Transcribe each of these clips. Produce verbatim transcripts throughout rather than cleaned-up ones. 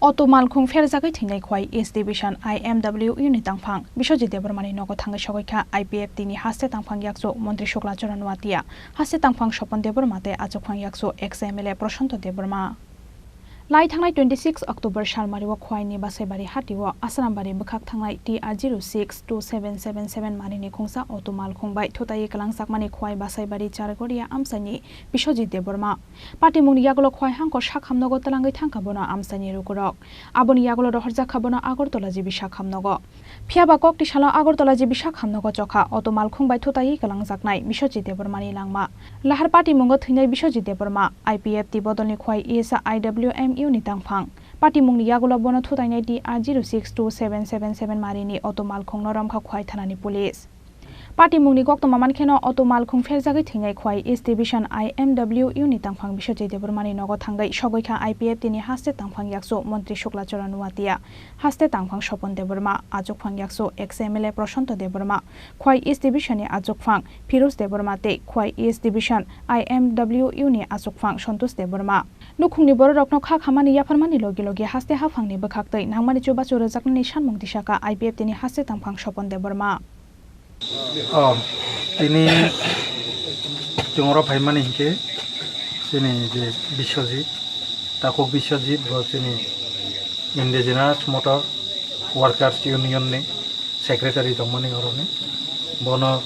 Auto malkhung pherjagwi thwinai Khwai East Division I M W U ni tangphang Biswajit Debbarmani nogo thangwi sogwi kha I P F T ni haste tangphang yakchu Montri Shukla Charan Nuatia, haste tangphang Sopon Debbarma tei achukphang yakchu ex M L A Prashanto Debbarma. Lai thangnai twenty six October salmari o Khwai ni Basaibari hati o Asrambari bwkhak thangnai T R zero six two seven seven seven mari ni khungsa auto malkhung bai thutai kwlangjakmani Khwai Basaibari Chargoria amchaini Biswajit Debbarma. Patimungni yagulo Khwai hangkor sak hamnogo twlangwi thangkha bono amchaini rukurok. Aboni yagulo rohorjakha bono Agartala G B sak hamnogo. Phiyaba kokti salo Agartala G B sak hamnogo chokha auto malkhung bai thutai kwlangjaknai Biswajit Debbarmani langma. Lahar patimungo thwinai Biswajit Debbarma, I P F T bodolni Khwai E S I W M U ni tangphang. Patimungni yagulo bono thutainai T R zero six two seven seven seven marini auto malkhungno romkha Khwai thanani police. Patimungni koktwma mankheno auto malkhung pherjagwi thwinai Khwai East Division I M W U ni tangphang Biswajit Debbarmani nogo thangwi sogwi kha I P F T ni haste tangphang yakchu Montri Shukla Charan Nuatia, haste tangphang Sopon Debbarma, achukphang yakchu ex M L A Prashanto Debbarma, Khwai East Division ni achukphang Firuz Debbarma tei Khwai East Division I M W U ni achukphang Santosh Debbarma. Nukhungni bororokno kha khamani yapharmani logi logi haste haphangni bwkhaktwi nangmani chubachu rwjaknani sanmung tisakha I P F T ni haste tangphang Sopon Debbarma. O, tini chwng oro phaimani hinkhe chini je Biswajit, takhuk Biswajit bo chini Indigenous Motor Workers Union ni secretary tongmani oroni. Bono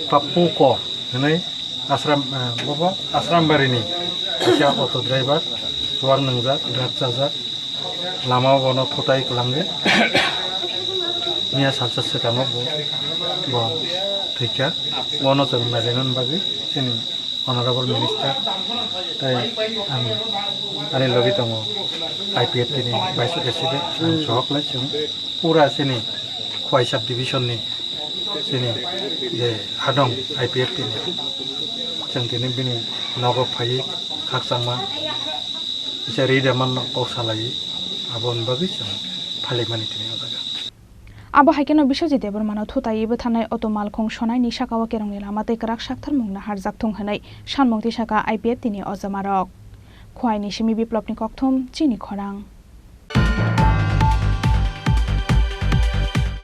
Pappu Kor hinwi Asram, eh, bobo Asrambari ni kaisa auto driver, chuwak nwngjak, drug chajak, lama o bono thutai kwlangwi miya salsa swkang o bo, bo thwikha. Bono chwng nailainani bagwi chini Honorable Minister tei ang ani logi tongo I P F T ni Vice President, ang sohor khlai chwng pura chini Khwai Sub Division ni chini je hadong I P F T ni chwng tini bini nogo phaiwi khakchangma kisa ri da manno kok salaiwi aboni bagwi chwng phalikmani tini o jaga. Abo hai kheno Biswajit Debbarmano thutaiwi bwtharnai auto malkhung sonaini saka o kerongni lama tei kwrak saktharmung naharjak thung hwnwi sanmung tisakha I P F T ni ojamarok. Khwai ni simi Biplopni kokthum, chini khorang.